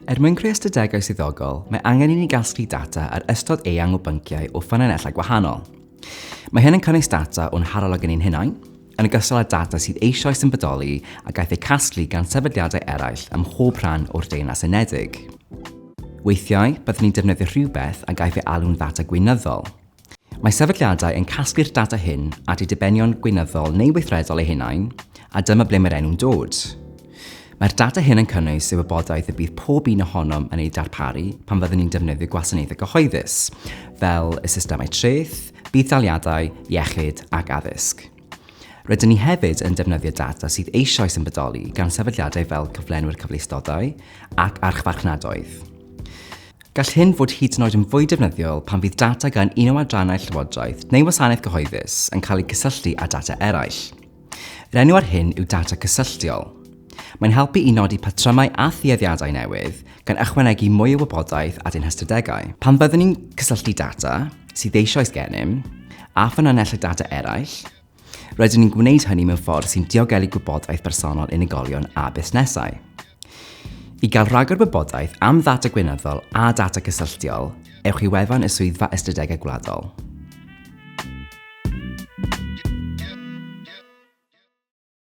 Er mwyn creu ystadegau swyddogol, mae angen i ni gasglu data ar ystod eang o bynciau o ffynonellau gwahanol. Mae hyn yn cynnwys data o'n harolwg yn ein hunain, yn ogystal â data sydd eisoes yn bodoli a gaiff eu casglu gan sefydliadau eraill ym mhob rhan o'r Deyrnas Unedig. Weithiau, byddwn ni'n defnyddio rhywbeth a gaiff ei alw'n ddata gweinyddol. Mae sefydliadau yn casglu'r data hyn at eu dibenion gweinyddol neu weithredol eu hunain, a dyma ble mae'r enw'n dod. Mae'r data hyn yn cynnwys y wybodaeth y bydd pob un ohonom yn ei darparu pan fyddwn ni'n defnyddio gwasanaethau cyhoeddus, fel y systemau treth, budd-daliadau, iechyd ac addysg. Rydyn ni hefyd yn defnyddio data sydd eisoes yn bodoli gan sefydliadau fel cyflenwyr cyfleustodau ac archfarchnadoedd. Gall hyn fod hyd yn oed yn fwy defnyddiol pan fydd data gan un o adrannau'r llywodraeth neu wasanaeth cyhoeddus yn cael ei gysylltu â data eraill. Yr enw ar hyn yw data cysylltiol. Mae'n helpu i nodi patrymau a thueddiadau newydd, gan ychwanegu mwy o wybodaeth at ein hystadegau. Pan fyddwn ni'n cysylltu data, sydd eisoes gennym, â ffynonellau data eraill, Rydyn ni'n gwneud hynny mewn ffordd sy'n diogelu gwybodaeth bersonol unigolion a busnesau. I gael rhagor wybodaeth am ddata gweinyddol a data cysylltiol, ewch i wefan y Swyddfa Ystadegau Gwladol.